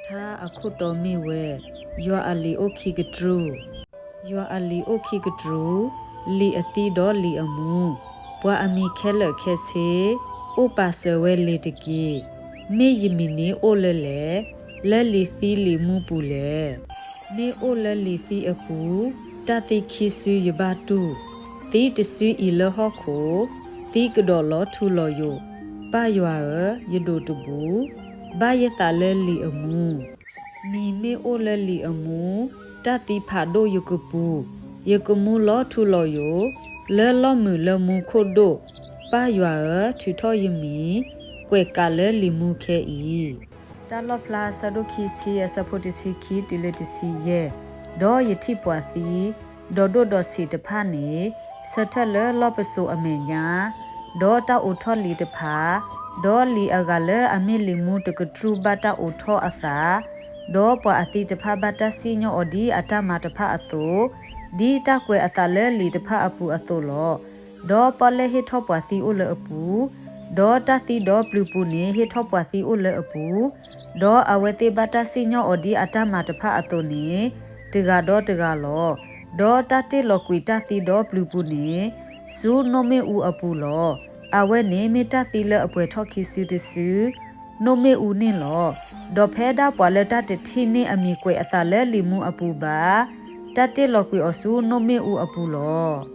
ထါအခိၣ်တီမ့ၢ်ဝဲ, ယွၤအလံာ်အိၣ်ခံကတြူၢ်. ယွၤအလံာ်အိၣ်ခံကတြူၢ်, လံာ်အသံဒီးလံာ်အမူ, ပှၤအမံၤခဲလၢာ်ခဲဆ့, အိၣ်ပာ်စၢၤဝဲလံာ်တက့ၢ်. မ့ၢ်ယမံၤန့ၣ်အိၣ်လၢလဲၣ်, လၢလံာ်သံလံာ်မူပူၤလဲၣ်. မ့ၢ်အိၣ်လၢလံာ်သံအပူၤ, တၢ်သံခံစုယဘၣ်တူၢ်, သံတစုအံၤလၢဟီၣ်ခိၣ်, သံကဒီးလီၤထူလီၤယိာ်, ပၢ်ယွၤဧၢ, ယဒိၣ်တဘူး, ဘၣ်ယသးလၢလံာ်အမူ. မံၤမ့ၢ်အိၣ်လၢလံာ်အမူ, တၢ်သံဖးဒိၣ်ယကပူၤ, ယကမူလီၤထူလီၤယိာ်, လၢလီၢ်မုာ်လၢမူခိၣ်ဒိၣ်, ပၢ်ယွၤဧၢ, ထုးထီၣ်ယမံၤ, ကွဲးကးလၢလံာ်မူခဲအံၤ. တၢ်လီၣ်ဖျါအဆၢဒိၣ်ခံဆံအဆၢဖိတဆံခံတုၤလၢတဆံယဲၢ်, ဒီးယထံၣ်ပှၤသံ, ဒီးဒိၣ်ဒီးဆံးတဖၣ်န့ၣ်, ဆၢထၢၣ်လၢလီၢ်ပစိာ်အမဲာ်ညါ, ဒီးတၢ်အိးထီၣ်လံာ်တဖၣ်, ဒီးလံာ်အဂၤလၢအမ့ၢ်လံာ်မူတကတြူၢ်ဘၣ်တၢ်အိးထီၣ်အသး, ဒီးပှၤအသံတဖၣ်ဘၣ်တၢ်စံၣ်ညီၣ်အီၤဒ်အတၢ်မၤတဖၣ်အသိး, ဒ်တၢ်ကွဲးအသးလၢလံာ်တဖၣ်အပူၤအသိးလီၤ. ဒီးပီၣ်လဲၣ်ဟ့ၣ်ထီၣ်ပှၤသံအိၣ်လၢအပူၤ, ဒီးတၢ်သံဒီးပျုၤပူၤန့ၣ်ဟ့ၣ်ထီၣ်ပှၤသံအိၣ်လၢအပူၤ, ဒီးအဝဲသ့ၣ်ဘၣ်တၢ်စံၣ်ညီၣ်အီၤဒ်အတၢ်မၤတဖၣ်အသိးန့ၣ်, တဂၤဒီးတဂၤလီၤ. ဒီးတၢ်တ့ၢ်လီၤကွံာ်တၢ်သံဒီးပျုၤပူၤန့ၣ်, ဆူနိၣ်မ့ၣ်အူအပူၤလီၤ. အဝဲန့ၣ်မ့ၢ်တၢ်သံလၢအပှဲၤထီၣ်ခံစုတစု, နိၣ်မ့ၣ်အူန့ၣ်လီၤ. ဒီးဖဲဒၣ်ပှၤလၢတၢ်တထံၣ်န့ၢ်အမံၤကွဲးအသးလၢလံာ်မူအပူၤဘၣ်, တၢ်တ့ၢ်လီၤကွံာ်အီၤဆူနိၣ်မ့ၣ်အူအပူၤလီၤ.